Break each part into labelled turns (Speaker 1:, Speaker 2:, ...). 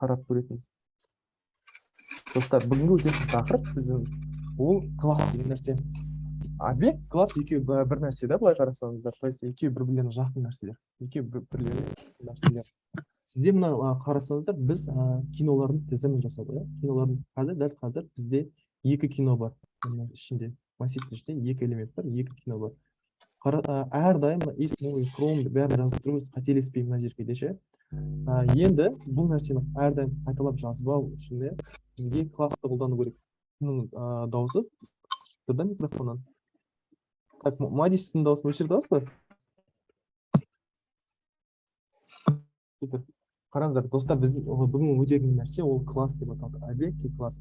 Speaker 1: Қарап көретінбіз. Достар, бүгінгі өтетін тақырып біздің ол класс деген нәрсе. Объект, класс екеуі бір нәрсе да, былай қарасаңыздар. То есть екеуі бір бірлеріне жақын нәрселер. Екеуі бір бірлеріне жақын нәрселер. Сізде мына қарасаңыздар, біз кинолардың тізімін жасадық, иә? Кинолардың қазір, дәл қазір бізде екі кино бар. Мына ішінде, массивтің ішінде екі элемент бар, екі кино бар. Әрдайым мына is movie from деп бәрін жазып тұрмыз, қателеспей мына жерге де ше. Енді бұл нәрсені әрдайым қайталап жазбау үшін де бізге классты қолдану керек. Бұның дауысы тұр да микрофоннан. Так, Мади, сіздің дауысын өшіріп аласыз ба? Супер. Қараңыздар, достар, біз бүгін өтетін нәрсе ол класс деп аталады. Объект и класс.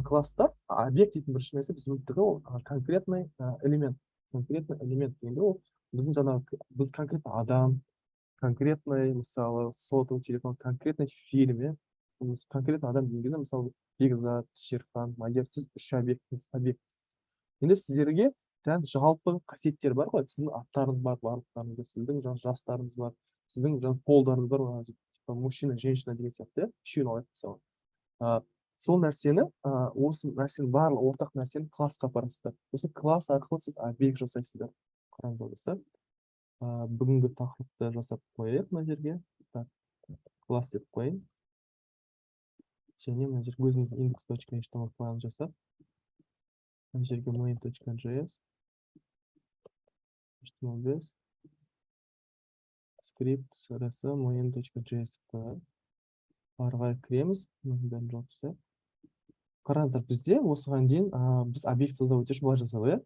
Speaker 1: Класста объект дейтін бірінші нәрсе біз өттік, ол конкретный элемент. Конкретный элемент дегенде ол біздің жаңағы біз конкретно адам, конкретный, мысалы, сотовый телефон, конкретный фильм, иә. Конкретно адам деген кезде, мысалы, Бекзат, Шерхан, Мадияр, сіз үш объектісіз, объектісіз. Енді сіздерге тән жалпы қасиеттер бар ғой. Сіздің аттарыңыз бар, барлықтарыңызда, сіздің жастарыңыз бар, сіздің полдарыңыз бар, типа мужчина, женщина деген сияқты, иә, үшеуін алайық, мысалы. Сол нәрсені, осы нәрсенің барлық ортақ нәрсені классқа апарасыздар. Сосын класс арқылы сіз объект жасайсыздар. Қараңыздар, достар. Бүгінгі тақырыпты жасап қояйық мына жерге. Так, класс деп қояйын. Және мына жерге өзіміздің index.html файлын жасап, мына жерге main.js, html5, script, src, main.js қояйық. Ары қарай кіреміз, мынаның бәрін жауып тастайық. Қараңыздар, бізде осыған дейін біз объект создавать етуші былай жасадық, иә?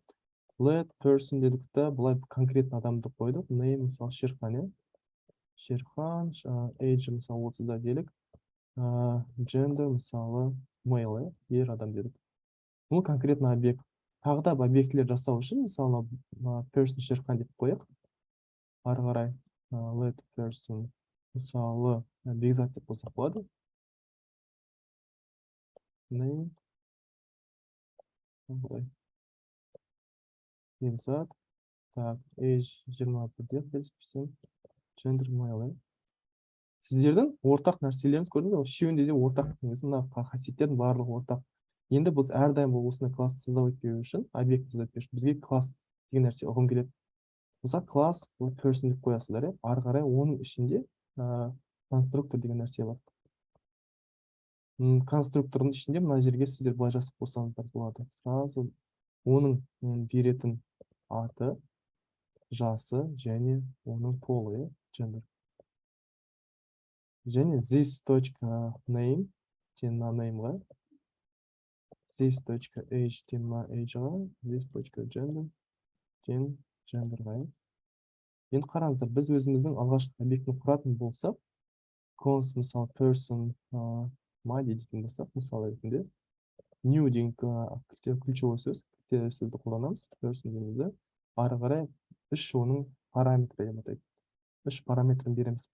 Speaker 1: Let person дедік та, былай конкретно адамды қойдық. Name, мысалы, Шерхан, иә? Шерхан, age, мысалы, 30-да делік. Gender, мысалы, male, иә? Ер адам дедік. Бұл конкретно объект. Тағы да объектілер жасау үшін, мысалы, мына person Шерхан деп қояйық. Ары қарай, let person, мысалы, Бекзат деп қойсақ болады. Name. Былай. Бекзат. Так, age 21-де, қателеспесем. Gender male, иә. Сіздердің ортақ нәрселеріңіз, көрдіңіз бе? Үшеуінде де ортақ, негізі мына қасиеттердің барлығы ортақ. Енді біз әрдайым бұл осындай класс создавать етпеу үшін, объект создавать етпеу үшін бізге класс деген нәрсе ұғым келеді. Мысалы, класс бұл person деп қоясыздар, иә? Ары қарай оның ішінде конструктор деген нәрсе бар. Конструктордың ішінде мына жерге сіздер былай жазып қойсаңыздар болады. Сразу оның беретін аты, жасы және оның полы, иә, gender. Және this точка name тең мына name'ға, this точка age тең мына age'ға, this точка gender тең gender'ға, иә. Енді қараңыздар, біз өзіміздің алғашқы объектіні құратын болсақ, const, мысалы, person Мади дейтін болсақ, мысал ретінде new деген ключевой сөз, кілт сөзді қолданамыз, person дейміз да, ары қарай үш оның параметрі деп атайды. Үш параметрін береміз.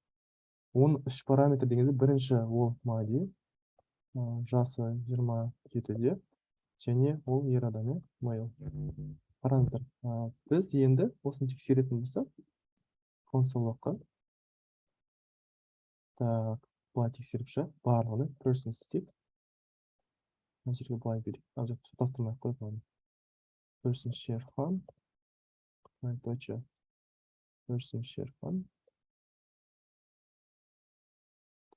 Speaker 1: Оның үш параметр деген кезде бірінші ол Мади, жасы 27-де және ол ер адам, иә, male. Қараңыздар, біз енді осыны тексеретін болсақ, console logқа. Так, былай тексеріп шығайық барлығын, person істейік. Мына жерге былай берейік, мына жақта шатастырмай ақ қояйық ладно. Person Шерхан, двоеточие, person Шерхан.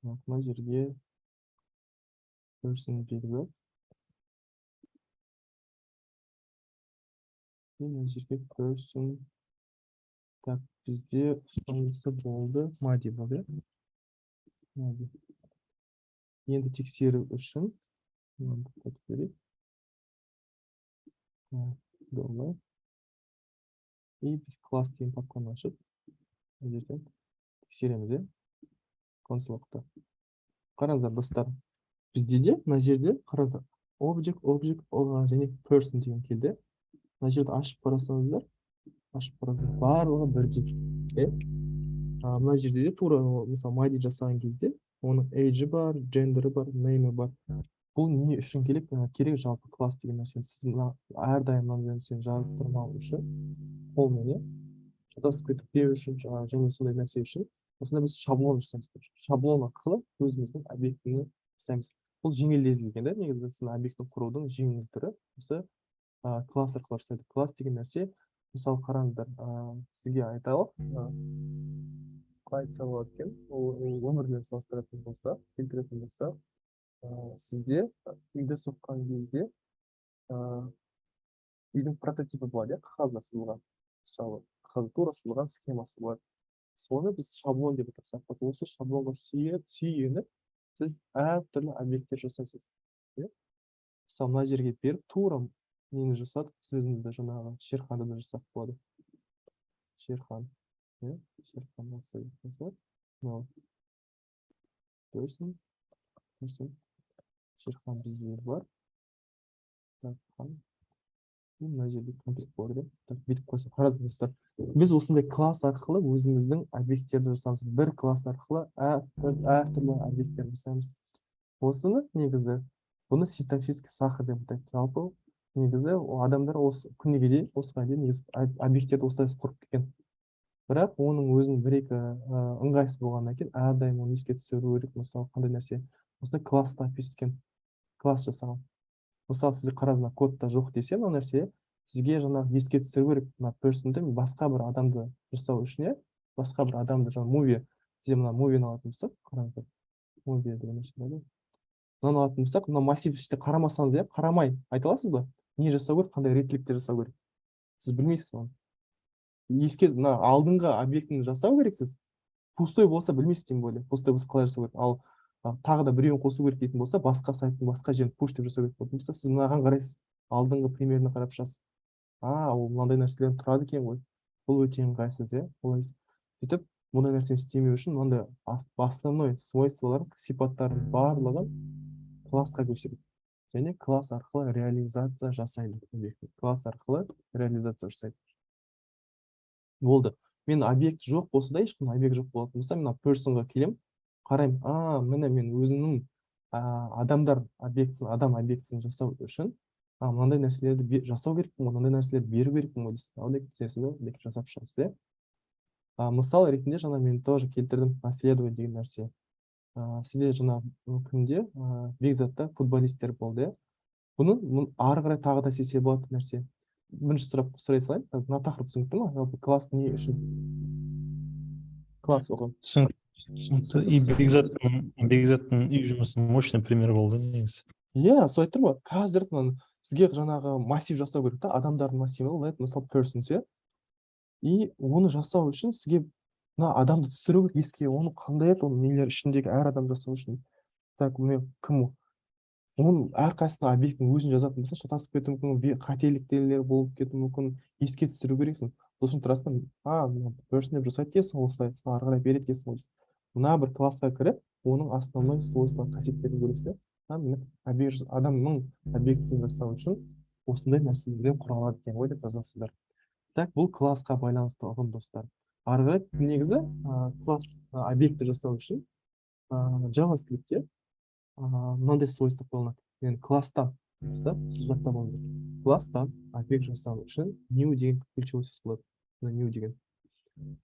Speaker 1: Так, мына жерге person Бекзат. И мына жерге person. Так, бізде соңғысы болды, Мади болды, иә? Мади. Енді тексеру үшін мынаны тоқтатып берейік. Так, доллар. И біз класс деген папканы ашып, мына жерден тексереміз, иә? Console logта. Қараңыздар, достар. Бізде де мына жерде қараңыздар, object, object, және person деген келді. Мына жерді ашып қарасаңыздар, барлығы бірдей, иә? Мына жерде де тура, мысалы, Мади жасаған кезде оның age бар, gender бар, name бар. Бұл не үшін керек? Керек жалпы класс деген нәрсені сіз мына әрдайым мына нәрсені жазып тұрмау үшін, қолмен, иә, шатасып кетпеу үшін және сондай нәрсе үшін. Осында біз шаблон жасаймыз. Шаблон арқылы өзіміздің объектіні жасаймыз. Бұл жеңілдетілген да, негізі сіздің объектіні құрудың жеңіл түрі осы класс арқылы жасайды. Класс деген нәрсе, мысалы, қараңыздар, сізге айталық, қалай айтса болады екен, ол өмірмен салыстыратын болсақ, келтіретін болсақ, сізде үйді соққан кезде үйдің прототипі болады, иә, қағазда сызылған, мысалы, қағазда тура сызылған схемасы болады. Соны біз шаблон деп атасақ болады. Осы шаблонға сүйеніп сіз әртүрлі объекттер жасайсыз, иә. Мысалы, мына жерге беріп, тура нені жасадық біз өзімізді, жаңағы Шерханды да жасап болады. Шерхан, иә, Шерхан болса, мынау person Шерхан бізде бар. Так, хан. И мына жерде контакт болады, иә. Так, бүйтіп қойсақ, қараңыздар, достар, біз осындай класс арқылы өзіміздің объекттерді жасаймыз. Бір класс арқылы әртүрлі объекттер жасаймыз. Осыны негізі, бұны синтаксический сахар деп атайды. Жалпы, негізі, ол адамдар осы күнге дейін, осыған дейін негізі объекттерді осылай құрып келген. Бірақ оның өзінің бір екі ыңғайсыз болғаннан кейін, әрдайым оны еске түсіру керек. Мысалы, қандай нәрсе, осындай класста описать еткен, класс жасаған. Мысалы, сізде, қараңыз, мына кодта жоқ десе, мына нәрсе сізге жаңағы еске түсіру керек. Мына person ді басқа бір адамды жасау үшін, иә, басқа бір адамды, жаңағы movie, сізде мына movie ні алатын болсақ, қараңыздар, movie деген нәрсе бар ғой, мынаны алатын болсақ, мына массив ішінде қарамасаңыз, иә, қарамай айта аласыз ба, не жасау керек, қандай реттілікте жасау керек? Сіз білмейсіз оны. Еске мына алдыңғы объектіні жасау керексіз. Пустой болса, білмейсіз, тем более пустой болса, қалай жасау керек. Ал тағы да біреуін қосу керек дейтін болса, басқа сайттың басқа жерін push деп жасау керек болатын болса, сіз мынаған қарайсыз, алдыңғы примерін қарап шығасыз: а, ол мынандай нәрселерден тұрады екен ғой. Бұл өте ыңғайсыз, иә. Олай сөйтіп, мұндай нәрсені істемеу үшін мынандай основной свойство лар, сипаттардың барлығын классқа көшіреді және класс арқылы реализация жасайды. Объектіні класс арқылы реализация жасайды. Болды, мен объект жоқ болса да, ешқандай объект жоқ болатын болса, мен мына person ға келемін, қараймын: а, міне, мен өзімнің адамдар объектісін, адам объектісін жасау үшін мынандай нәрселерді жасау керекпін ғой, мынандай нәрселерді беру керекпін ғой дейсіз. Ал түсесіз да, жасап шығасыз, иә. Мысал ретінде жаңа мен тоже келтірдім наследовать деген нәрсе. Сізде жаңа күнде Бекзатта футболисттер болды, иә. Бұны ары қарай тағы да істесе болады нәрсе. Бірінші сұрақ сұрай салайын: мына тақырып түсінікті ма? Жалпы, класс не үшін, класс ұғым?
Speaker 2: Түсінікті. И Бекзаттың үй жұмысы мощный пример болды негізі.
Speaker 1: Иә, сол айтып тұрмын ғой. Қазір мынаны сізге жаңағы массив жасау керек та, адамдардың массиві, ол мысалы, persons, иә. И оны жасау үшін сізге мына адамды түсіру керек еске, оны қандай еді, оның нелер ішіндегі әр адам жасау үшін. Так, мен кім ол, оның әрқайсысының объектінің өзін жазатын болсаң, шатасып кетуі мүмкін, қателіктер болып кетуі мүмкін. Еске түсіру керексің. Сосын тұрасың да: а, мына person деп жасайды екенсің осылай, сосын ары қарай береді екенсің ғой. Мына бір классқа кіріп, оның основной свойство, қасиеттерін көресіз. Да, міне, объект, адамның объектісін жасау үшін осындай нәрселерден құралады екен ғой деп жазасыздар. Так, бұл классқа байланысты ұғым, достар. Ары қарай негізі класс, объекті жасау үшін JavaScriptте мынандай свойство қолданады. Яғни класстан да, жаттап алыңыздар, класстан объект жасау үшін new деген ключевой сөз болады. Мына new деген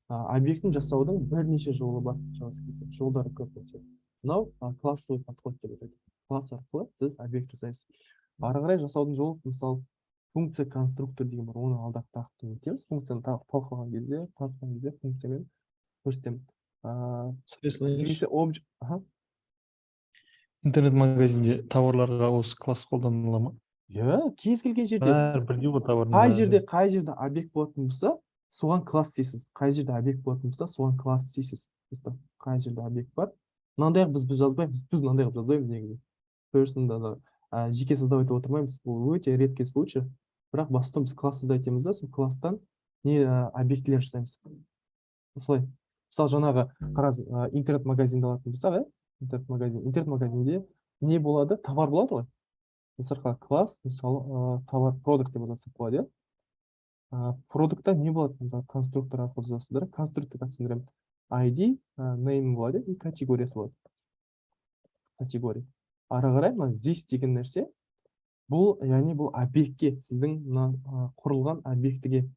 Speaker 1: объектін жасаудың бірнеше жолы бар JavaScriptте, жолдары көп өте. Мынау классовый подход деп атайды. Класс арқылы сіз объект жасайсыз. Ары қарай жасаудың жолы, мысалы, функция конструктор деген бар. Оны алдағы тақырыпта өтеміз. Функцияны талқылаған кезде, танысқан кезде функциямен көрсетемін. Немесе object, аха.
Speaker 2: Интернет магазинде товарларға осы класс қолданыла ма?
Speaker 1: Иә, кез келген жерде.
Speaker 2: Бәрі бірдей ғой товардың
Speaker 1: Қай
Speaker 2: бәрі.
Speaker 1: жерде, қай жерде объект болатын болса, соған класс істейсіз. Қай жерде объект болатын болса, соған класс істейсіз. Просто қай жерде объект бар, мынандай қылып біз жазбаймыз, біз мынандай қылып жазбаймыз негізі. Person да жеке создавать етіп отырмаймыз, ол өте редкий случай. Бірақ в основном біз класс создать етеміз да, сол класстан не объектілер жасаймыз осылай. Мысалы, жаңағы қараңыз, интернет магазинді алатын болсақ, иә, интернет магазин. Интернет магазинде не болады? Товар болады ғой. Мысалы, класс, мысалы, товар, продукт деп атасақ болады, иә. Продуктта не болады? Мында конструктор арқылы жазасыздар. Конструкторға түсіндіремін: ID, name болады и категориясы болады, категория. Ары қарай мына this деген нәрсе, бұл, яғни бұл объектке, сіздің мына құрылған объектіге,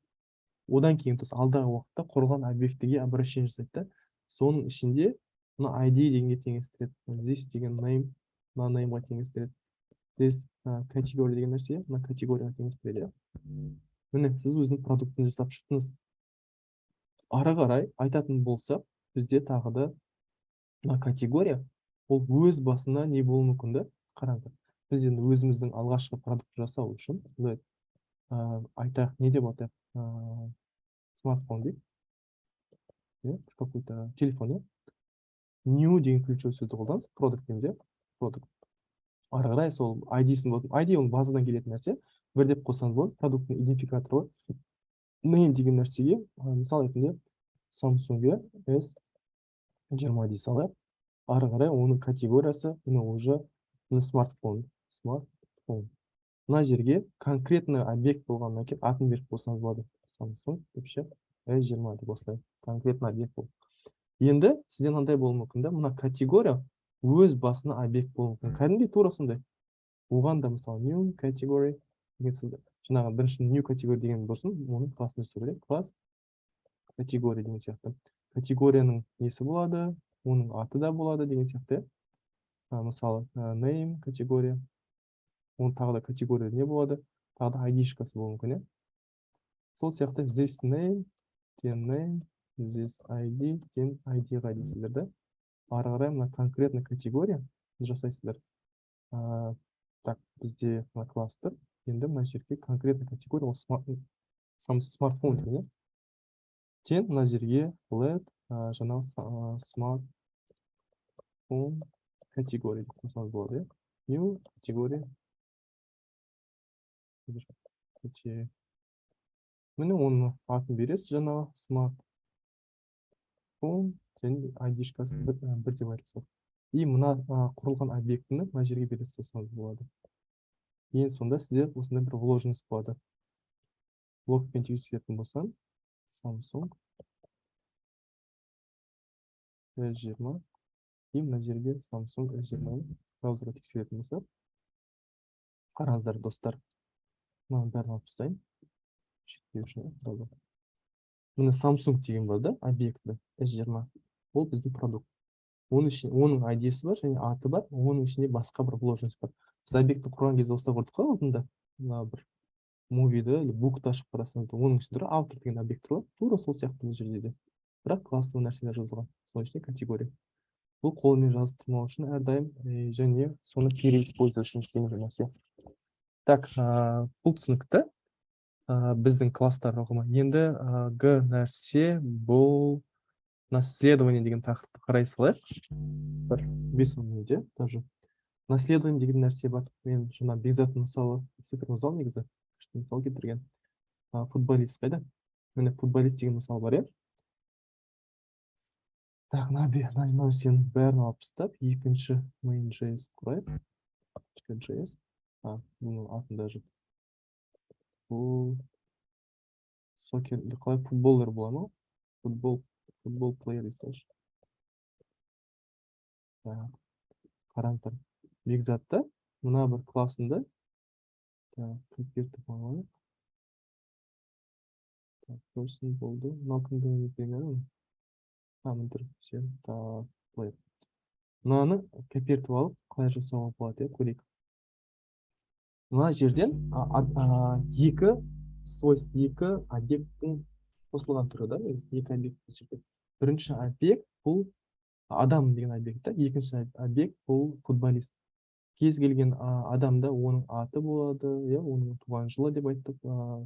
Speaker 1: одан кейін, то есть алдағы уақытта құрылған объектіге обращение жасайды да. Соның ішінде мына ID дегенге теңестіреді, this деген name, мына nameға теңестіреді, this category деген нәрсе мына категорияға теңестіреді, иә. Міне, сіз өзінің продуктын жасап шықтыңыз. Ары қарай айтатын болсақ, бізде тағы да мына категория, ол өз басына не болуы мүмкін да? Қараңыздар, біз енді өзіміздің алғашқы продукт жасау үшін былай айтайық, не деп атайық? Смартфон дейік, иә, какой то телефон, иә. New деген ключевой сөзді қолданамыз, product дейміз, иә, product. Ары қарай сол ID-сін болады. ID ол базадан келетін нәрсе, бір деп қойсаңыз болады, продукттың идентификаторы ғой. Name деген нәрсеге мысал ретінде Samsung S20 дей салайық. Ары қарай оның категориясы, міне, уже міне, смартфон, смартфон. Мына жерге конкретный объект болғаннан кейін атын беріп қойсаңыз болады, Samsung деп ше, S20 деп, осылай конкретный объект бол. Енді сізде мынандай болуы мүмкін да: мына категория өз басына объект болуы мүмкін, кәдімгідей тура сондай. Оған да, мысалы, new category деген сөзді, жаңағы бірінші new category деген болсын, оның классын жасау керек, класс категория деген сияқты. Категорияның несі болады, оның аты да болады деген сияқты, иә. Мысалы, name категория, оның тағы да категория не болады, тағы да ID-шкасы болуы мүмкін, иә. Сол сияқты this name тең name, this ID тең ID-ға дейсіздер да, ары қарай мына конкретный категория жасайсыздар. Так, бізде мына класс тұр. Енді мына жерге конкретный категория, ол смартфон деген, иә, тең мына жерге let жаңағы смартфон категория деп қойсаңыз болады, иә, new категория. Міне, оның атын бересіз, жаңағы смартфон, және ID-шкасы бір деп айтылса. И мына құрылған объектіні мына жерге бере салсаңыз болады. Ең сонда сізде осындай бір вложенность болады. Логпен тексеретін болсам, Samsung S20 и мына жерге Samsung S20 браузерға тексеретін болсақ, қараңыздар, достар, мынаның бәрін алып тастайын шектеу үшін, иә. Міне, Samsung деген бар да объекті S20, ол біздің продукт. Оның ішінде оның ID-сі бар және аты бар, оның ішінде басқа бір вложенность бар. Біз объектті құрған кезде осылай құрдық қой алдында. Мына бір movie-ді или book-ты ашып қарасаңыз, оның ішінде тұр автор деген объект тұр ғой, тура сол сияқты бұл жерде де, бірақ классовый нәрселер жазылған, соның ішінде категория. Бұл қолмен жазып тұрмау үшін әрдайым және соны переиспользовать үшін істелінген нәрсе. Так, бұл түсінікті, біздің класстар ұғымы. Енді г нәрсе, бұл наследование деген тақырыпты қарай салайық бір 5-10 минут, иә. Даже наследование деген нәрсе бар. Мен жаңа Бекзаттың мысалы, супер мысал негізі, күшті мысал келтірген. Футболист қайда? Міне, футболист деген мысал бар, иә. Так, мына нәрсенің бәрін алып тастап, екінші main.js құрайық. .js. Бұның атын даже бұл soccer или қалай, footballer бола ма? Футбол, football player дей салайыншы. Так, қараңыздар, Бекзатта мына бір классында. Так, кіріп алайық. Так, person болды. Мынау кімдің екенін? Міне тұр, все. Так, player. Мынаны копировать алып, қалай жасауға болады, иә, көрейік. Мына жерден екі свойств, екі объекттің қосылған түрі да, негізі екі объект бұл жерде. Бірінші объект бұл адам деген объект та, екінші объект бұл футболист. Кез келген адамда оның аты болады, иә, оның туған жылы деп айттық,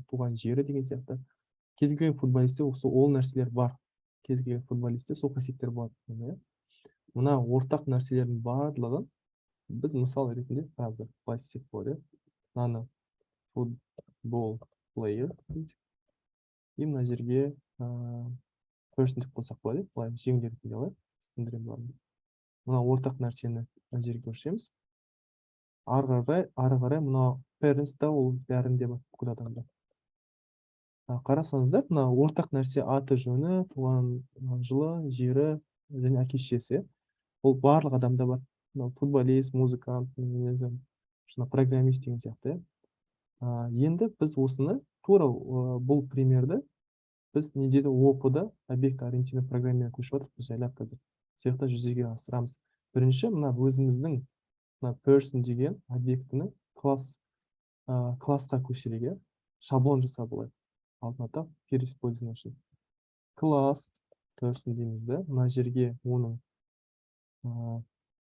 Speaker 1: туған жері деген сияқты. Кез келген футболистте осы ол нәрселер бар. Кез келген футболистте сол қасиеттер болады, иә. Мына ортақ нәрселердің барлығын біз мысал ретінде қазір былай істесек болады, иә. Мынаны football player и мына жерге person деп қойсақ болады, иә. Былай жеңіл ретінде алайық, түсіндіремін бәрін. Мына ортақ нәрсені мына жерге көшіреміз. Ары қарай мына parents та, ол бәрінде бар, бүкіл адамда. Қарасаңыздар, мына ортақ нәрсе аты жөні, туған жылы, жері және әке шешесі, иә. Ол барлық адамда бар. Мынау футболист, музыкант, не знаю, программист деген сияқты, иә. Енді біз осыны тура бұл примерді Біз не деді, ООП-да объект ориентированный программаға көшіп жатырмыз жайлап қазір. Сол жақта жүзеге асырамыз. Бірінші мына өзіміздің мына person деген объектіні классқа көшірейік, иә? Шаблон жасап алайық. Алдын атап переиспользование үшін. Класс person дейміз да, мына жерге оның,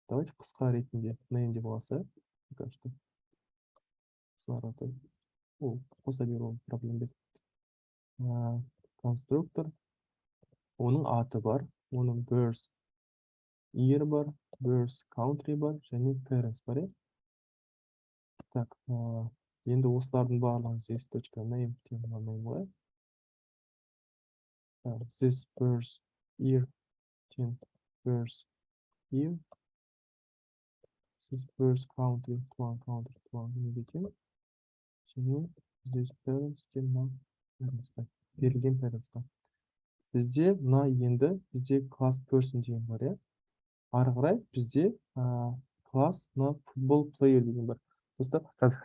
Speaker 1: давайте қысқа ретінде name деп алса, пока что. Сосын ол қоса беру проблема емес. Конструктор, оның аты бар, оның birth year бар, birth country бар және parents бар, иә? Так, енді осылардың барлығын this точка name тең name ғой. Так, this birth year тең birth year, this birth country туған country туған неге тең, және this parents тең мына parents-қа, берілген parents-қа. Бізде мына енді бізде класс person деген бар, иә? Ары қарай бізде класс мына футбол player деген бар. Достар, қазір.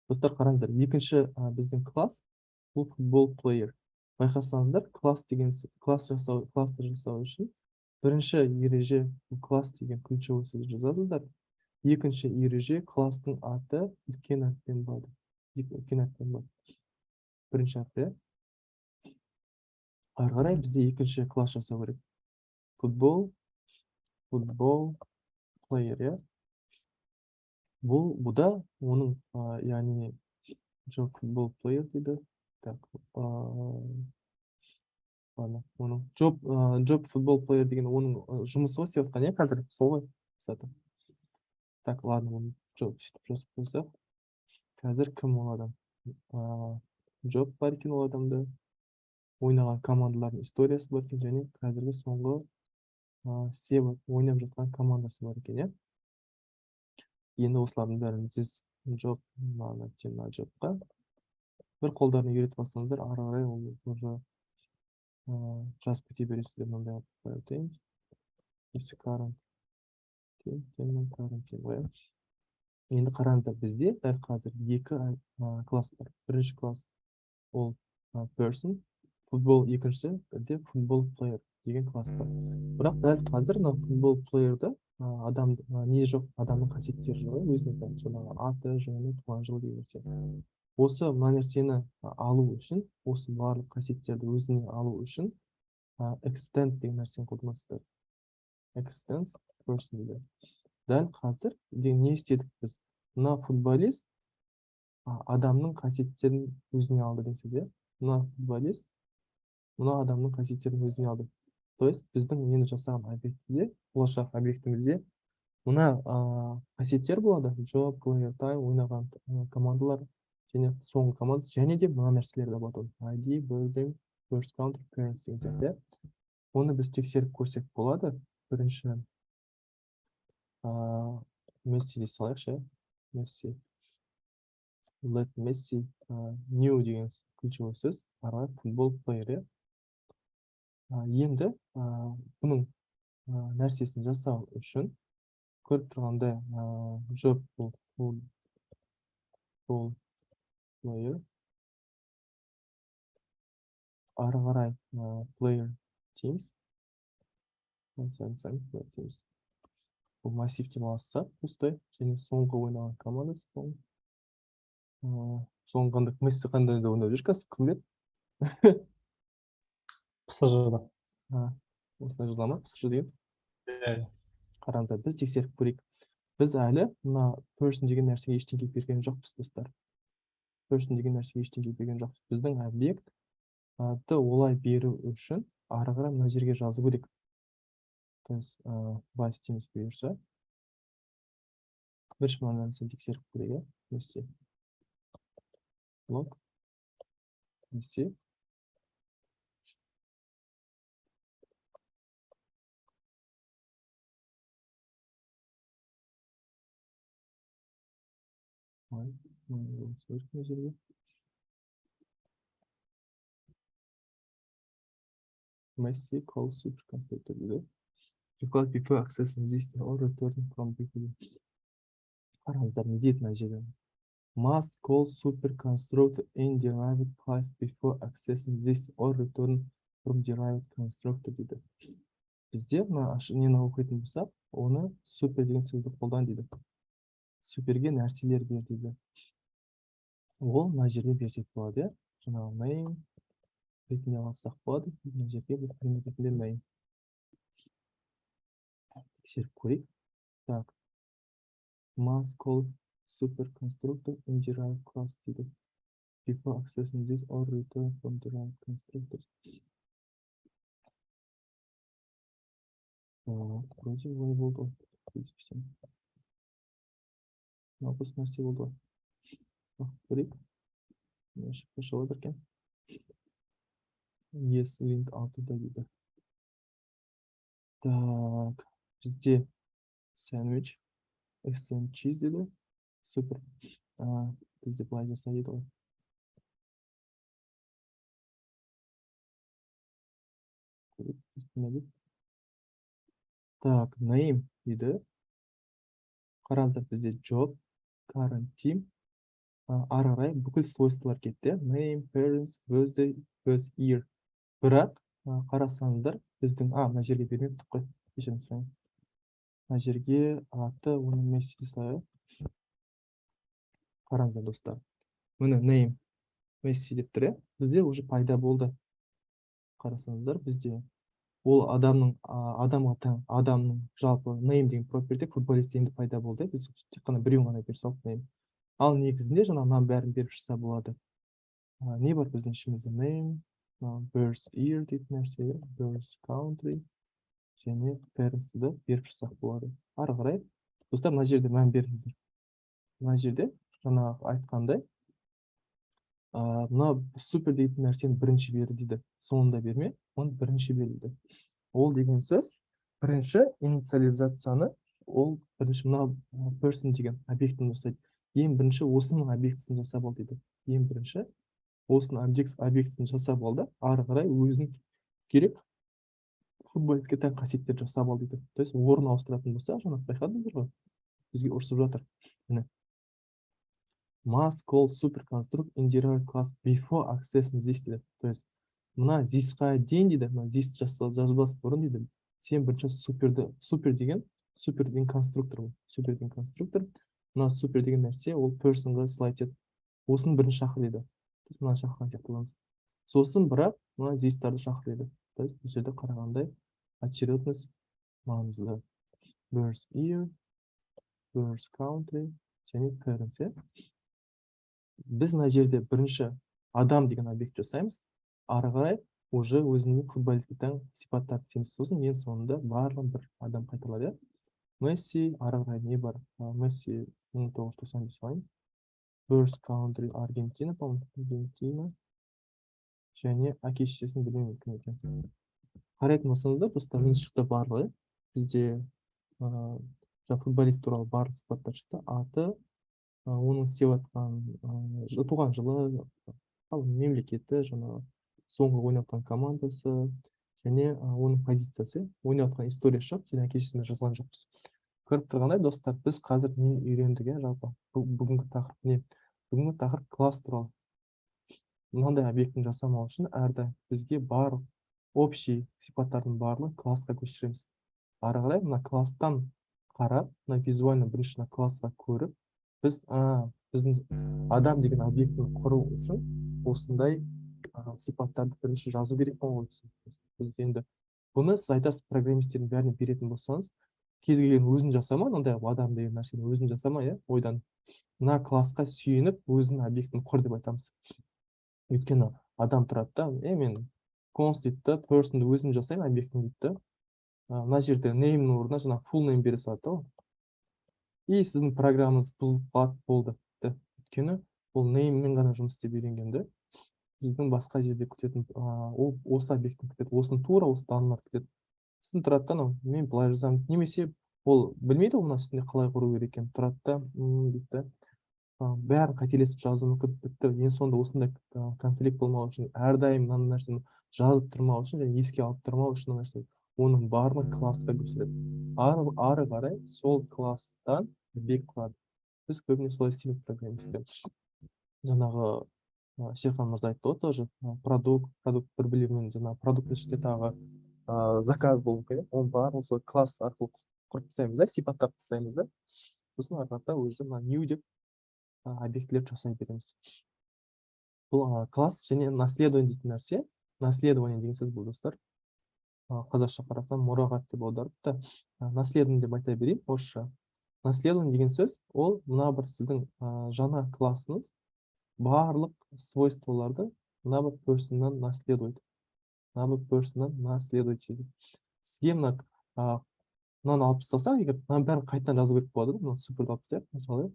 Speaker 1: Достар, қараңыздар, екінші біздің класс бұл футбол player. Байқасаңыздар, класс деген класс жасау, кластер жасау үшін бірінші ереже класс деген ключевой сөз жазасыздар. Екінші ереже класстың аты үлкен әріппен болады. Екі үлкен әріппен болады. Бірінші әріп, иә? Ары қарай бізде екінші класс жасау керек. Футбол player, иә? Бұл, бұда оның, яғни жоқ, футбол player дейді. Так, ладно, оның job футбол player деген оның жұмысы ғой істеп жатқан, иә, қазір сол ғой, кстати. Так, ладно, оны job сөйтіп жазып қойсақ. Қазір кім ол адам? Job бар екен ол адамда. Ойнаған командалардың историясы бар екен және қазіргі соңғы, істеп ойнап жатқан командасы бар екен, иә? Енді осылардың бәрін this job мына мына jobқа бір қолдарына үйретіп алсаңыздар, ары қарай ол уже жазып кете бересіздер. Мынандай қылып қоя өтейміз. Current team, team, current team ғой, иә? Енді қараңыздар, бізде дәл қазір екі класс бар. Бірінші класс ол person, футбол, екіншісі бізде футбол player деген класс бар. Бірақ дәл қазір мына футбол player'да адам, не жоқ, адамның қасиеттері жоқ, иә, өзіне тән жаңағы аты, жөні, туған жылы деген нәрсе. Осы мына нәрсені алу үшін, осы барлық қасиеттерді өзіне алу үшін, extend деген нәрсені қолданасыздар. Extend person дейді. Дәл қазір не істедік біз? Мына футболист адамның қасиеттерін өзіне алды деген сөз, иә? Мына футболист мына адамның қасиеттерін өзіне алды. То есть біздің енді жасаған объектіде, болашақ объектімізде мына қасиеттер болады. Job, player time, ойнаған командалар және соңғы команда, және де мына нәрселер де болады. ID, birthday, birth country, parents деген сияқты, иә? Оны біз тексеріп көрсек болады. Бірінші, Месси дей салайықшы, иә? Месси. Let Messi, new деген ключевой сөз, ары қарай футбол player, иә? Енді, бұның, нәрсесін жасау үшін көріп тұрғандай, job бұл футбол player. Ары қарай, player teams. Player teams. Бұл массив деп алсақ, пустой, және соңғы ойнаған командасы бұл. Соңғы қандай, Месси қандай да ойнап жүр қазір, кім біледі?
Speaker 2: ПСЖ-да.
Speaker 1: Осылай жазыла ма? ПСЖ деген?
Speaker 2: Иә.
Speaker 1: Қараңыздар, біз тексеріп көрейік. Біз әлі мына person деген нәрсеге ештеңе берген жоқпыз, достар. Person деген нәрсеге ештеңе берген жоқпыз. Біздің объектті олай беру үшін ары қарай мына жерге жазу керек. То есть, былай істейміз бұйырса. Бірінші мына нәрсені тексеріп көрейік, иә? Месси. Лог. Месси. Ой, мына жерге. Messi call super constructor дейді. Required before accessing this or return from BPD. Қараңыздар, не дейді мына жерде? Must call super constructor in derived class before accessing this or return from derived constructor дейді. Бізде мына нені оқитын болсақ, оны супер деген сөзді қолдан дейді. Суперге нәрселер бер дейді. Ол мына жерде берсек болады, иә? Жаңағы name ретінде алсақ болады. Мына жерге бір пример ретінде name. Тексеріп көрейік. Так. Must call super constructor in derived class дейді. Before accessing this or return from derived constructor. Так, вроде олай болды ғой. В принципе, мынау қызық нәрсе болды ғой. Оқып көрейік. Не ошибка шығып жатыр екен? ESLint 6-да дейді. Так, бізде sandwich, extend cheese дейді. Супер. Бізде былай жаса дейді ғой. Көрейік, не дейді? Так, name дейді. Қараңыздар, бізде job, current team, ары қарай бүкіл свойстволар кетті. Name, parents, birthday, birth year. Бірақ, қарасаңыздар, біздің, мына жерге бермептік қой. Кешірім сұраймын. Мына жерге аты, оны Месси салайық. Қараңыздар, достар. Міне name Месси деп тұр, иә? Бізде уже пайда болды. Қарасаңыздар, бізде ол адамның, адамға тән, адамның жалпы name деген property футболист енді пайда болды. Біз тек қана біреуін ғана бере салдық name. Ал негізінде жаңа мынаның бәрін беріп шықса болады. Не бар біздің ішімізде? Name, birth year дейтін нәрсе, иә? Birth country және parents-ті да беріп шықсақ болады. Ары қарай, достар, мына жерде мән беріңіздер. Мына жерде жаңағы айтқандай, мына супер дейтін нәрсені бірінші бер дейді. Соңында берме, оны бірінші бер дейді. Ол деген сөз, бірінші инициализацияны ол бірінші мына person деген объектіні жасайды. Ең бірінші осының объектісін жасап ал дейді. Ең бірінші осының объектісін жасап ал да, ары қарай өзің керек футболистке тән қасиеттер жасап ал дейді. То есть орын ауыстыратын болса, жаңа байқадыңыздар ғой, бізге ұрсып жатыр. Міне. Must call super construct in derived class before accessing this дейді. То есть мына this-қа дейін дейді, мына this жазбас бұрын дейді, сен бірінші суперді, супер деген конструктор бұл. Супер деген конструктор. Мына супер деген нәрсе ол person-ға слайд етеді. Осыны бірінші шақыр дейді. То есть мынаны шақырған сияқты боламыз. Сосын бірақ мына this-тарды шақыр дейді. То есть бұл жерде қарағандай очередность маңызды. Birth year, birth country және parents, иә? Біз мына жерде бірінші адам деген объект жасаймыз. Ары қарай уже өзінің футболистке тән сипаттарды істейміз. Сосын ең соңында барлығын бір адам қайталады, иә? Месси, ары қарай не бар? Месси 1995 салайын. Birth country Аргентина, по-моему, Аргентина. Және әке шешесін білмеймін кім екенін. Қарайтын болсаңыздар, достар, міне шықты барлығы, иә? Бізде, жаңа футболист туралы барлық сипаттар шықты. Аты, оның істеп жатқан, туған жылы, ал мемлекеті, жаңағы соңғы ойнап жатқан командасы және, оның позициясы, ойнап жатқан историясы жоқ, және әке шешесіне жазған жоқпыз. Көріп тұрғандай, достар, біз қазір не үйрендік, иә, жалпы бүгінгі тақырып не? Бүгінгі тақырып класс туралы. Мынандай объектіні жасамау үшін әрдайым бізге барлық общий сипаттардың барлығын классқа көшіреміз. Ары қарай мына класстан қарап, мына визуально бірінші мына классқа көріп, біз, біздің адам деген объектіні құру үшін осындай, сипаттарды бірінші жазу керек болған ғой. Біз енді бұны сіз айтасыз, программистердің бәріне беретін болсаңыз, кез келген өзін жасама, мынандай қылып адам деген нәрсені өзін жасама, иә, ойдан мына классқа сүйеніп өзінің объектін құр деп айтамыз. Өйткені адам тұрады да, мен const дейді да, person-ды өзім жасаймын объектін дейді да. Мына жерде name-нің орнына жаңағы full name бере салады да ол. И сіздің программаңыз бұзылып қалады, болды. Өйткені ол name-мен ғана жұмыс істеп үйренген да. Біздің басқа жерде күтетін, ол осы объектіні күтеді, осыны тура осы данныйларды күтеді. Сосын тұрады да, анау, мен былай жазамын, немесе ол білмейді ғой мына үстінде қалай құру керек екенін, тұрады да, дейді да, бәрін қателесіп жазуы мүмкін, бітті. Ең соңында осындай, конфликт болмау үшін, әрдайым мына нәрсені жазып тұрмау үшін және еске алып тұрмау үшін мына нәрсені, оның барлығын классқа көшіреді. Ары қарай сол класстан объект құрады. Біз көбіне солай істейміз. Программистпен жаңағы Шерхан мырза айтты ғой тоже, продукт бір біреумен, жаңағы продукттың ішінде тағы заказ болуы мүмкін, иә. Оның барлығын сол класс арқылы құрып тастаймыз да, сипаттап тастаймыз да, сосын ары қарата өзі мына new деп объектілер жасай береміз. Бұл класс және наследование дейтін нәрсе. Наследование деген сөз бұл, достар, қазақша қарасам, мұрағат деп аударыпты. Наследование деп айта берейін орысша. Наследование деген сөз ол мына бір сіздің жаңа классыңыз барлық свойстволарды мына бір person-нан наследует, мына бір person-нан наследует дейді. Сізге мына мынаны алып тастасақ егер, мынаның бәрін қайтадан жазу керек болады да. Мына суперді алып тастайық, мысалы, иә.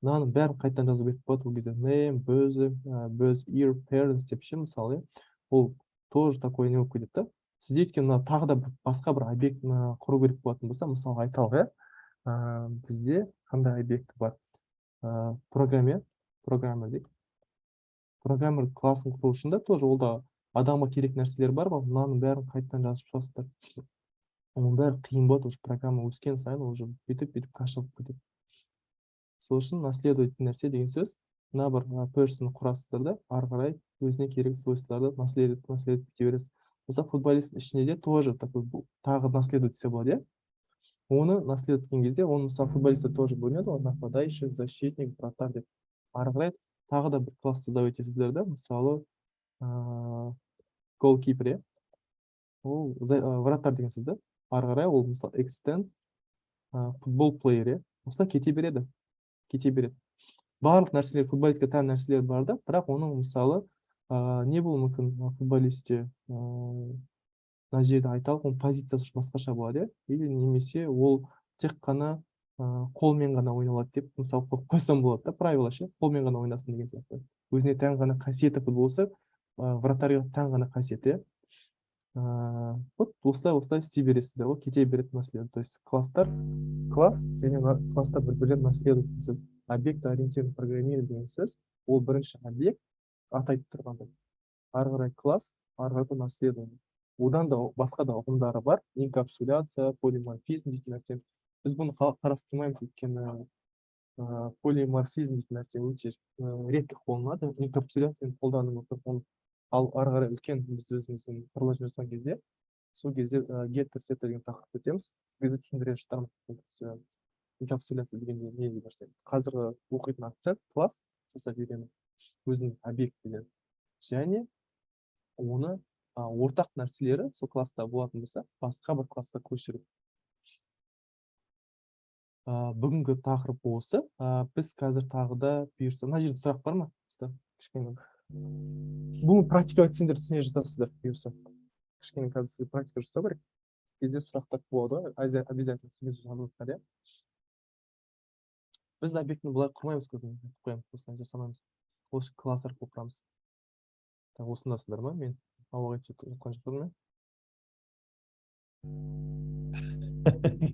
Speaker 1: Мынаның бәрін қайтадан жазу керек болады ол кезде: name, birth, birth year, parents деп ше, мысалы, иә. Ол тоже такой не болып кетеді да сізде, өйткені мына тағы да бір басқа бір объектіні құру керек болатын болса, мысалға айталық, иә, бізде қандай объекті бар? Программер, программер дейік. Программер классын құру үшін де тоже ол да адамға керек нәрселер бар ғой. Мынаның бәрін қайтадан жазып шығасыздар, оның бәрі қиын болады. Уже программа өскен сайын уже бүйтіп бүйтіп каша болып кетеді. Сол үшін наследовать нәрсе деген сөз мына бір person құрасыздар да, ары қарай өзіне керек свойстволарды наследовать, наследовать кете бересіз. Мысалы, футболисттің ішінде де тоже такой тағы наследовать етсе болады, иә. Оны наследовать еткен кезде, оны, мысалы, футболисттер тоже бөлінеді ғой: нападающий, защитник, вратарь деп. Ары қарай тағы да бір класс создавать етесіздер да, мысалы, голкипер, иә, ол вратарь деген сөз да. Ары қарай ол, мысалы, extend football player, иә. Осылай кете береді, кете береді. Барлық нәрселер, футболистке тән нәрселер бар да. Бірақ оның, мысалы, не болуы мүмкін футболистте? Мына жерде айталық, оның позициясы басқаша болады, иә, или немесе ол тек қана қолмен ғана ойналады деп, мысалы, қойып қойсам болады да, правило ше, қолмен ғана ойнасын деген сияқты. Өзіне тән ғана қасиеті болса, вратарьға тән ғана қасиет, иә. Вот осылай, осылай істей бересіздер ғой, кете береді наследие. То есть класстар, класс және класстар бір бірлерін наследует деген сөз. Объект ориентированный программирование деген сөз ол бірінші объект, аты айтып тұрғандай, ары қарай класс, ары қарай наследование. Одан да басқа да ұғымдары бар: инкапсуляция, полиморфизм дейтін нәрсе. Біз бұны қарастырмаймыз, өйткені полиморфизм дейтін нәрсе өте редко қолданылады. Инкапсуляцияны қолдану мүмкін оны. Ал ары қарай үлкен біз өзіміздің приложение жасаған кезде, сол кезде геттер, сеттер деген тақырып өтеміз, сол кезде түсіндіре жатармыз инкапсуляция деген не деген нәрсе. Қазіргі оқитын акцент класс жасап үйрену, өзіңіз объектілер және оны ортақ нәрселері сол класста болатын болса, басқа бір классқа көшіру. Бүгінгі тақырып осы. Біз қазір тағы да, бұйырса, мына жерде сұрақ бар ма? Кішкене бүгін практика өтсеңдер, түсіне жатасыздар, бұйырса. Кішкене қазір сізге практика жасау керек кезде сұрақтар болады ғой обязательно, сол кезде жазыңыздар, иә. Біз объектіні былай құрмаймыз көбіне, айтып қоямын, осылай жасамаймыз, осы класс арқылы құрамыз. Так, осындасыздар ма? Мен ауаға кетіп жатқан жоқпын ба?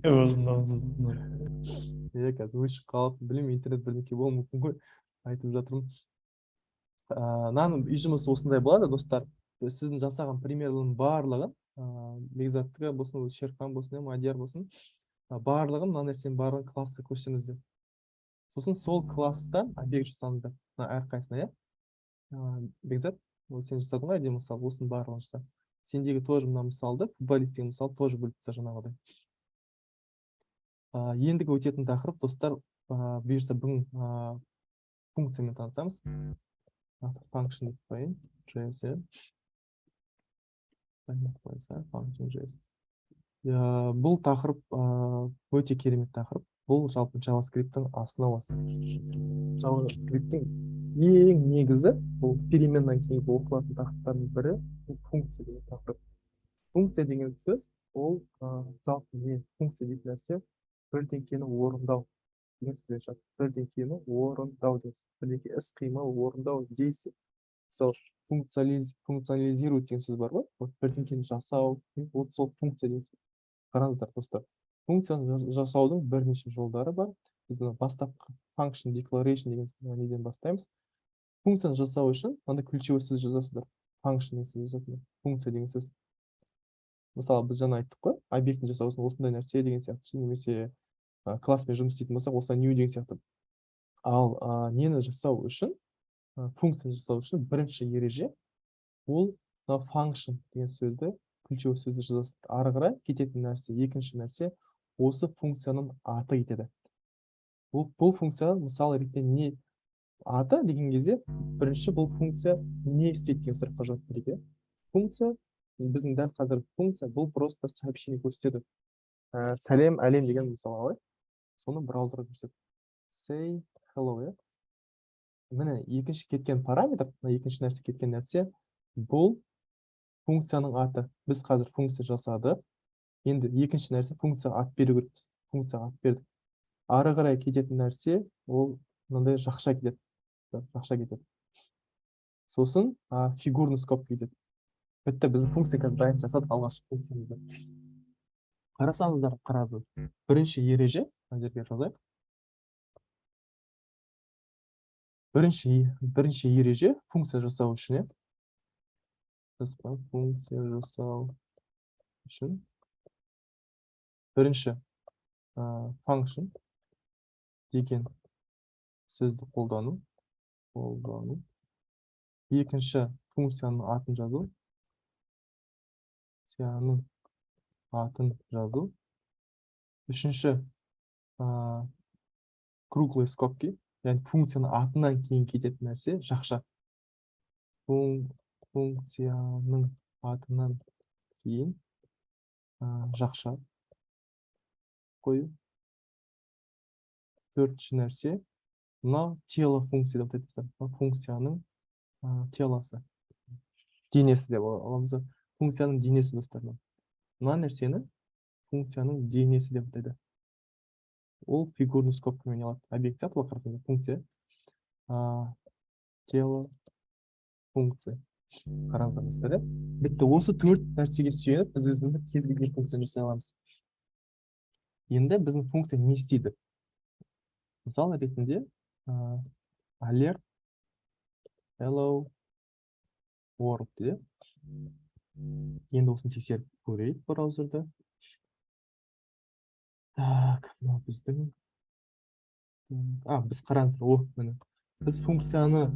Speaker 2: Осындамыз, осындамыз.
Speaker 1: Иә, қазір өшіп қалып, білмеймін, интернет бірдеңке болуы мүмкін ғой, айтып жатырмын. Мынаның үй жұмысы осындай болады, достар. Сіздің жасаған примерлердің барлығын, Бекзаттікі болсын, Шерхан болсын, иә, Мадияр болсын, барлығын, мына нәрсенің барлығын классқа көшіріңіздер. Сосын сол класстан объект жасаңыздар мына әрқайсысына, иә. Бекзат, ол сен жасадың ғой әдемі мысал, осының барлығын жаса. Сендегі тоже мына мысалды, футболист деген мысал, тоже бөліп таста жаңағыдай. Ендігі өтетін тақырып, достар, бұйырса, бүгін функциямен танысамыз. Function деп қояйын, JS, иә. Function JS. Бұл тақырып өте керемет тақырып. Бұл жалпы JavaScript-тің основасы. JavaScript-тің ең негізі, бұл переменнан кейін оқылатын тақырыптардың бірі, бұл функция деген тақырып. Функция деген сөз ол жалпы не? Функция дейтін нәрсе бірдеңкені орындау деген сөзден шығады. Бірдеңкені орындау деген сөз. Бірдеңке іс қимыл орындау, действие. Мысалы, функционализировать деген сөз бар ғой. Вот бірдеңкені жасау, вот сол функция деген сөз. Қараңыздар, достар. Функцияны жасаудың бірнеше жолдары бар. Біз мына бастапқы function declaration деген неден бастаймыз. Функцияны жасау үшін мынандай ключевой сөз жазасыздар. Function деген сөз жазасыздар. Функция деген сөз. Мысалы, біз жаңа айттық қой, объектіні жасау үшін осындай нәрсе деген сияқты, немесе класспен жұмыс істейтін болсақ, осылай new деген сияқты. Ал нені жасау үшін, функцияны жасау үшін бірінші ереже ол мына function деген сөзді, ключевой сөзді жазасыз. Ары қарай кететін нәрсе, екінші нәрсе осы функцияның аты кетеді. Бұл функция, мысал ретінде, не аты деген кезде, бірінші бұл функция не істейді деген сұраққа жауап берейік, иә. Функция біздің дәл қазір функция бұл просто сообщение көрсетеді. Сәлем әлем деген мысал алайық. Соны браузерға көрсетеді. Say hello, иә. Міне, екінші кеткен параметр, мына екінші нәрсе кеткен нәрсе бұл функцияның аты. Біз қазір функция жасадық. Енді екінші нәрсе функцияға ат беру керекпіз. Функцияға ат бердік. Ары қарай кететін нәрсе ол мынандай жақша кетеді. Жақша кетеді. Сосын фигурный скобка кетеді. Бітті, біздің функция қазір дайын, жасадық алғашқы функциямызды. Қарасаңыздар, қараңыздар. Бірінші ереже, мына жерге жазайық. Бірінші ереже функция жасау үшін, иә. Функция жасау үшін бірінші function деген сөзді қолдану. Екінші функцияның атын жазу. Функцияның атын жазу. Үшінші круглые скобки, яғни функцияның атынан кейін кететін нәрсе жақша. Функцияның атынан кейін жақша қою. Төртінші нәрсе мынау тело функция деп атайды. Мынау функцияның телосы, денесі деп аламыз. Функцияның денесі, достар. Мына нәрсені функцияның денесі деп атайды. Ол фигурный скобкамен алады. Объект сияқты ғой, қарасаңдар, функция. Тело функция. Қараңыздар, достар, иә. Бітті, осы төрт нәрсеге сүйеніп біз өзіміздің кез келген функцияны жасай аламыз. Енді біздің функция не істейді? Мысал ретінде alert hello world дейді. Енді осыны тексеріп көрейік браузерда. Так, мынау біздің, біз, қараңыздар, о, міне, біз функцияны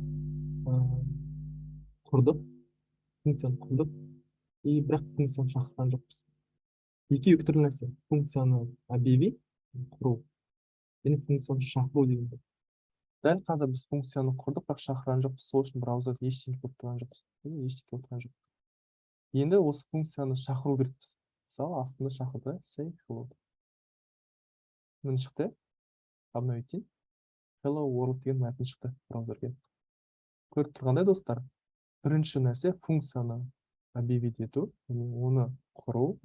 Speaker 1: құрдық, функцияны құрдық и бірақ функцияны шақырған жоқпыз. Екеуі екі түрлі нәрсе. Функцияны объявить, құру, және функцияны шақыру деген. Дәл қазір біз функцияны құрдық, бірақ шақырған жоқпыз. Сол үшін браузерде ештеңе көріп тұрған жоқпыз, ештеңе көріп тұрған жоқ. Енді осы функцияны шақыру керекпіз. Мысалы, астында шақырды, say hello, міне, шықты. Обновить дейін, hello world деген мәтін шықты браузерге. Көріп тұрғандай, достар, бірінші нәрсе функцияны объявить ету, яғни оны құру.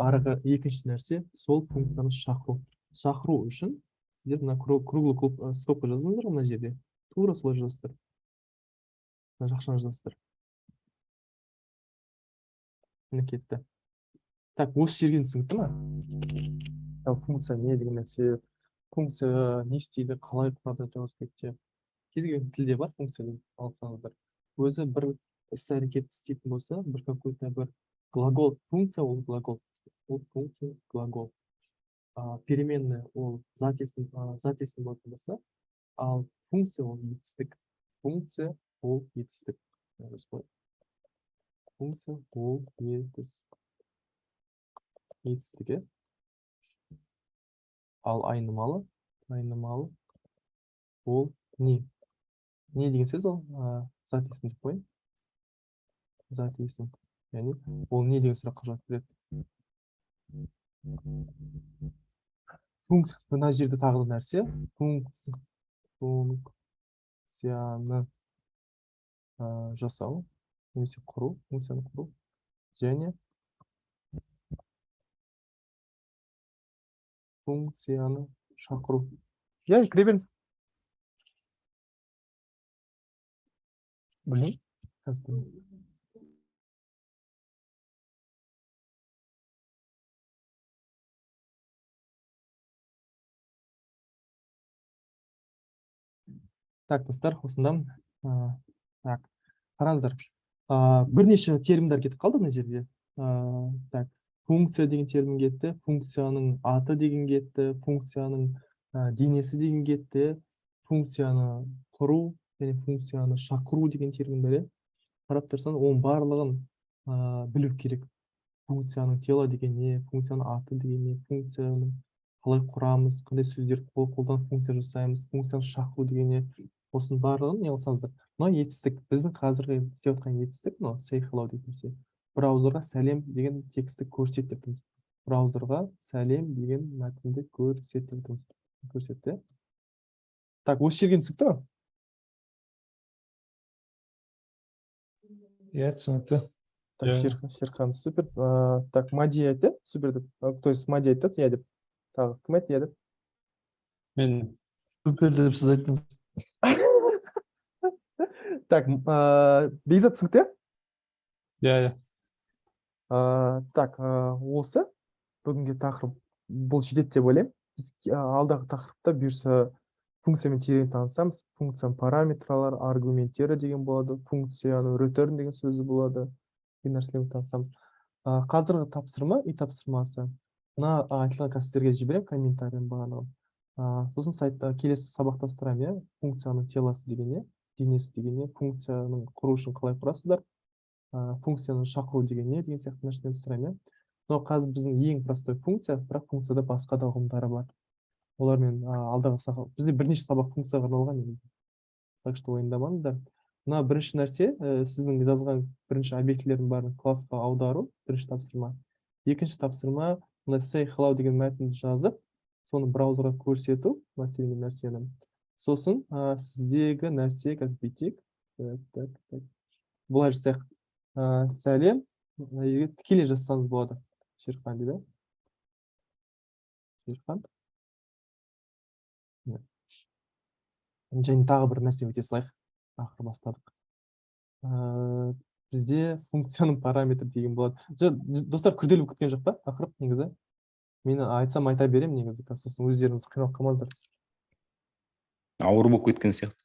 Speaker 1: Арғы екінші нәрсе сол функцияны шақыру. Шақыру үшін сіздер мына круглый скобка жаздыңыздар ғой, мына жерде тура солай жазасыздар, мына жақшаны жазасыздар. Міне, кетті. Так, осы жерге түсінікті ма? Ал функция не деген нәрсе, функция не істейді, қалай құрады? JavaScriptте кез келген тілде бар функция деп алсаңыздар, өзі бір іс әрекет істейтін болса, бір какой-то бір глагол. Функция ол глагол, ол функция глагол. Переменная ол зат есім, зат есім болатын болса, ал функция ол етістік. Функция ол етістік. Жазып қояйық. Функция ол етістік, иә. Ал айнымалы ол не? Не деген сөз ол? Зат есім деп қояйын. Зат есім. Яғни ол не деген сұраққа жауап береді. Функция, мына жерде тағы да нәрсе, функция, функцияны жасау немесе құру, функцияны құру және функцияны шақыру. Иә, кіре беріңіз. Білмеймін. Қазір білмеймін. Так, достар, осындамын. Так, қараңыздар. Бірнеше терминдер кетіп қалды мына жерде. Так, функция деген термин кетті, функцияның аты деген кетті, функцияның денесі деген кетті. Функцияны құру және функцияны шақыру деген термин бар, иә. Қарап тұрсаң, оның барлығын білу керек. Функцияның тело деген не, функцияның аты деген не, функцияны қалай құрамыз, қандай сөздерді қолданып функция жасаймыз, функцияны шақыру деген не, осының барлығын не қылсаңыздар. Мынау етістік, біздің қазіргі істеп жатқан етістік мынау say hello дейтін нәрсе. Браузерға сәлем деген текстті көрсет деп тұрмыз. Браузерға сәлем деген мәтінді көрсет деп тұрмыз. Көрсетті. Так, осы жерге түсінікті ма?
Speaker 2: Иә, түсінікті.
Speaker 1: Так,
Speaker 2: Иә.
Speaker 1: Шерхан, супер. Так, Мади айтты, супер деп. То есть Мади айтты, иә деп. Тағы кім айтты иә деп?
Speaker 3: Мен.
Speaker 2: Супер деп сіз айттыңыз.
Speaker 1: Так, Бекзат, түсінікті?
Speaker 3: Иә.
Speaker 1: Так, осы бүгінгі тақырып бұл жетеді деп ойлаймын. Біз алдағы тақырыпта, бұйырса, функциямен терең танысамыз. Функцияның параметрлары, аргументтері деген болады, функцияның return деген сөзі болады. Деген нәрселермен танысамыз. Қазіргі тапсырма, үй тапсырмасы. Мына айтылған, қазір сіздерге жіберемін комментарийдің барлығын. Сосын сайтта келесі сабақта сұраймын, иә, функцияның тело сы деген не, денесі деген не, функцияның құру үшін қалай құрасыздар, функцияны шақыру деген не деген сияқты нәрселерді сұраймын, иә. Мынау қазір біздің ең простой функция, бірақ функцияда басқа да ұғымдары бар. Олармен алдағы сабақ, бізде бірнеше сабақ функцияға арналған негізі. Так что уайымдамаңыздар. Мына бірінші нәрсе, сіздің жазған бірінші объектілердің бәрін классқа аудару, бірінші тапсырма. Екінші тапсырма, мына say hello деген мәтінді жазып, соны браузерға көрсету, мәселен, нәрсені. Сосын сіздегі нәрсе қазір бүйтейік. Так, так, так. Былай жасайық. Сәлем, мына жерге тікелей жазсаңыз болады. Шерхан дейді. Шерхан. Иә. Және тағы бір нәрсе өте салайық. Ақыры бастадық. Бізде функцияның параметрі деген болады. Достар, күрделі болып кеткен жоқ па тақырып негізі? Мен айтсам, айта беремін негізі, қазір сосын өздеріңіз қиналып қалмаңыздар.
Speaker 4: Ауыр болып кеткен сияқты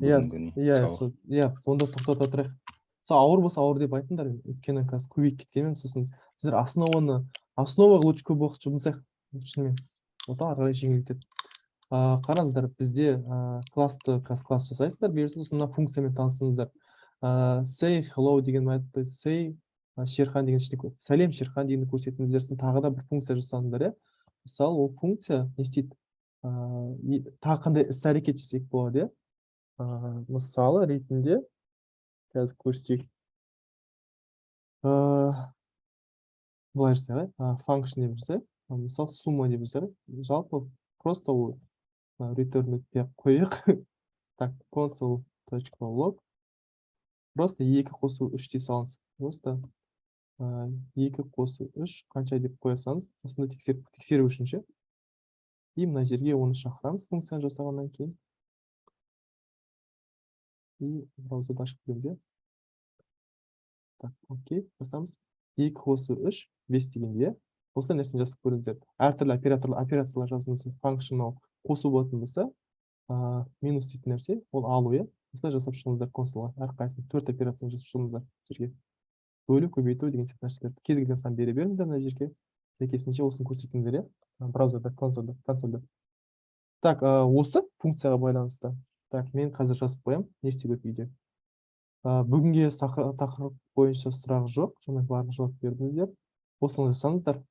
Speaker 1: Иә,
Speaker 4: бүгінгі не,
Speaker 1: иә,
Speaker 4: сабақ.
Speaker 1: Сол, иә, онда тоқтата тұрайық. Сол ауыр болса, ауыр деп айтыңдар, өйткені қазір көбейіп кеткенмен, сосын сіздер основаға лучше көп уақыт жұмсайық шынымен. Одан ары қарай жеңілдетеді. Қараңыздар, бізде классты, қазір класс жасайсыздар, бұйырса, сосын мына функциямен танысыңыздар. Say hello деген мәтінді, say Шерхан деген ішінде сәлем, Шерхан дегенді көрсетіңіздер, сосын тағы да бір функция жасаңыздар, иә. Мысалы, ол функция не істейді? Тағы қандай іс әрекет жасайық болады, иә? Мысалы ретінде қазір көрсетейік. Былай жасайық, иә? Function деп жасайық. Мысалы, сумма деп жасайық. Жалпы просто ол return етпей ақ қояйық. Так, console.log. Просто 2 қосу 3 дей салыңыз. Просто 2 қосу 3 қанша деп қоя салыңыз. Осында тексеру үшін ше. И мына жерге оны шақырамыз функцияны жасағаннан кейін. И браузерді ашып көреміз, иә. Так, окей, басамыз. 2 қосу 3, 5 дегенде, иә. Осындай нәрсені жазып көріңіздер. Әртүрлі операциялар жаздыңыз. Functional қосу болатын болса, минус дейтін нәрсе, ол алу, иә. Осылай жасап шығыңыздар консольға. Әрқайсысын төрт операцияны жасап шығыңыздар жерге. Бөлу, көбейту деген сияқты нәрселерді. Кез келген сан бере беріңіздер мына жерге. Сәйкесінше осыны көрсетіңдер, иә. Браузерда, консольда. Так, осы функцияға байланысты. Так, мен қазір жазып қоямын, не істеу керек үйде. Бүгінге тақырып бойынша сұрақ жоқ, жаңа барлық жауап бердіңіздер. Осыны жасаңыздар,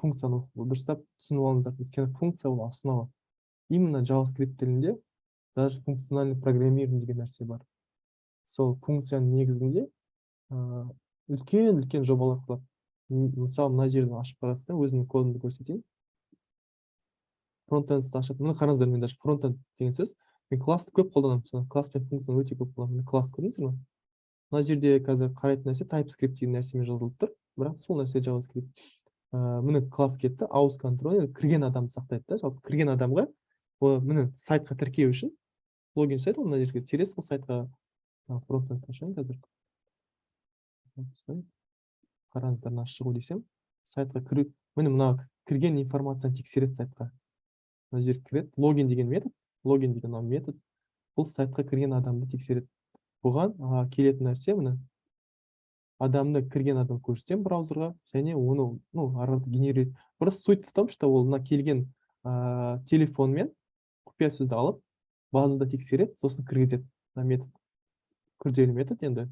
Speaker 1: функцияны дұрыстап түсініп алыңыздар. Өйткені функция ол основа. Именно JavaScript тілінде даже функциональный программирование деген нәрсе бар. Сол функцияның негізінде үлкен үлкен жобалар құрылады. Мысалы, мына жерден ашып қарасыздар, өзімнің кодымды көрсетейін. Фронтенд ашып, міне, қараңыздар, мен даже фронтенд деген сөз, мен классты көп қолданамын, сол класс пен функцияны өте көп қолданамын. Міне, класс көрдіңіздер ме? Мына жерде қазір қарайтын нәрсе TypeScript деген нәрсемен жазылып тұр, бірақ сол нәрсе JavaScript. Міне, класс кетті, auth контроллер кірген адамды сақтайды да, жалпы кірген адамға, ол міне сайтқа тіркеу үшін логин жасайды ғой, мына жерге тересіз ғой сайтқа. Фронтенд ашайын қазір. Қараңыздар, мына шығу десем, сайтқа кіру, міне, мына кірген информацияны тексереді сайтқа. Мына жерге кіреді, логин деген метод, логин деген мынау метод, бұл сайтқа кірген адамды тексереді. Бұған келетін нәрсе, міне, адамды, кірген адам көрсетемін браузерға және оны, ну, ары қарата генерировать. Просто суть в том, что ол мына келген телефонмен құпия сөзді алып Базада тексереді, сосын кіргізеді. Мына метод күрделі метод енді.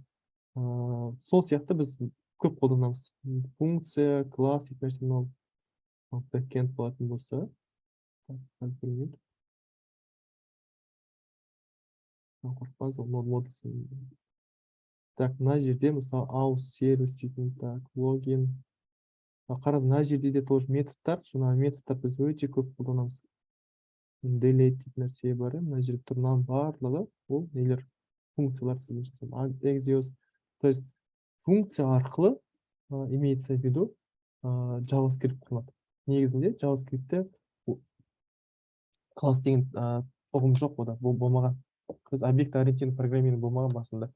Speaker 1: Сол сияқты біз көп қолданамыз. Функция, класс дейтін нәрсе. Мынау backend болатын болса, так, қазір көрейік. Қорықпаңыз, ол node modules. Так, мына жерде, мысалы, auth сервис дейтін, так, логин. Қараңыз, мына жерде де тоже методтар, жаңағы методтар біз өте көп қолданамыз. Delete дейтін нәрсе бар, иә, мына жерде тұр, мынаның барлығы ол нелер, функциялар сіздің, axios, то есть функция арқылы, имеется в виду, JavaScript құрылады. Негізінде JavaScriptте класс деген ұғым жоқ, ода болмаған. Біз объект ориентированный программирование болмаған басында.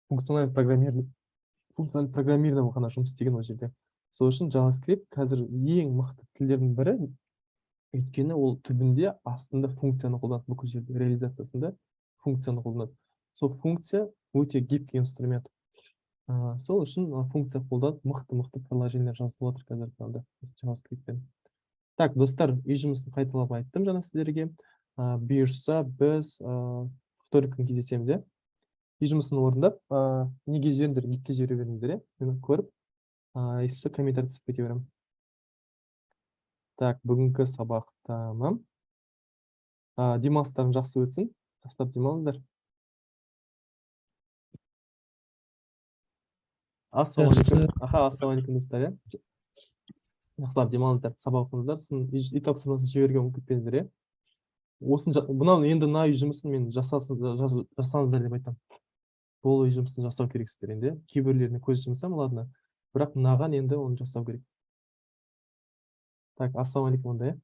Speaker 1: Функциональный программирование ғана жұмыс істеген ол жерде. Сол үшін JavaScript қазір ең мықты тілдердің бірі, өйткені ол түбінде, астында функцияны қолданады, бүкіл жерде реализациясында функцияны қолданады. Сол функция өте гибкий инструмент. Сол үшін функция қолданып, мықты мықты приложениелер жазылып жатыр қазіргі таңда JavaScript-пен. Так, достар, үй жұмысын қайталап айттым жаңа сіздерге. Бұйырса, біз вторник күні кездесеміз, иә. Үй жұмысын орындап, неге жіберіңдер, гитке жібере беріңдер, иә. Мен көріп, если что, комментарий түсіп кете беремін. Так, бүгінгі сабақ тамам. Демалыстарың жақсы өтсін, жақсылап демалыңыздар. Ассалаумағалейкум. Аха, ассалаумағалейкум, достар, иә. Жақсылап демалыңыздар, сабақ оқыңыздар, сосын үй тапсырмасын жіберуге ұмытып кетпеңіздер, иә. Осын мынау енді мына үй жұмысын мен жасаңыздар деп айтамын. Бұл үй жұмысын жасау керексіздер енді, иә. Кейбіреулеріне көз жұмсам, ладно, бірақ мынаған енді оны жасау керек. Так, ассалаумағалейкум онда, иә.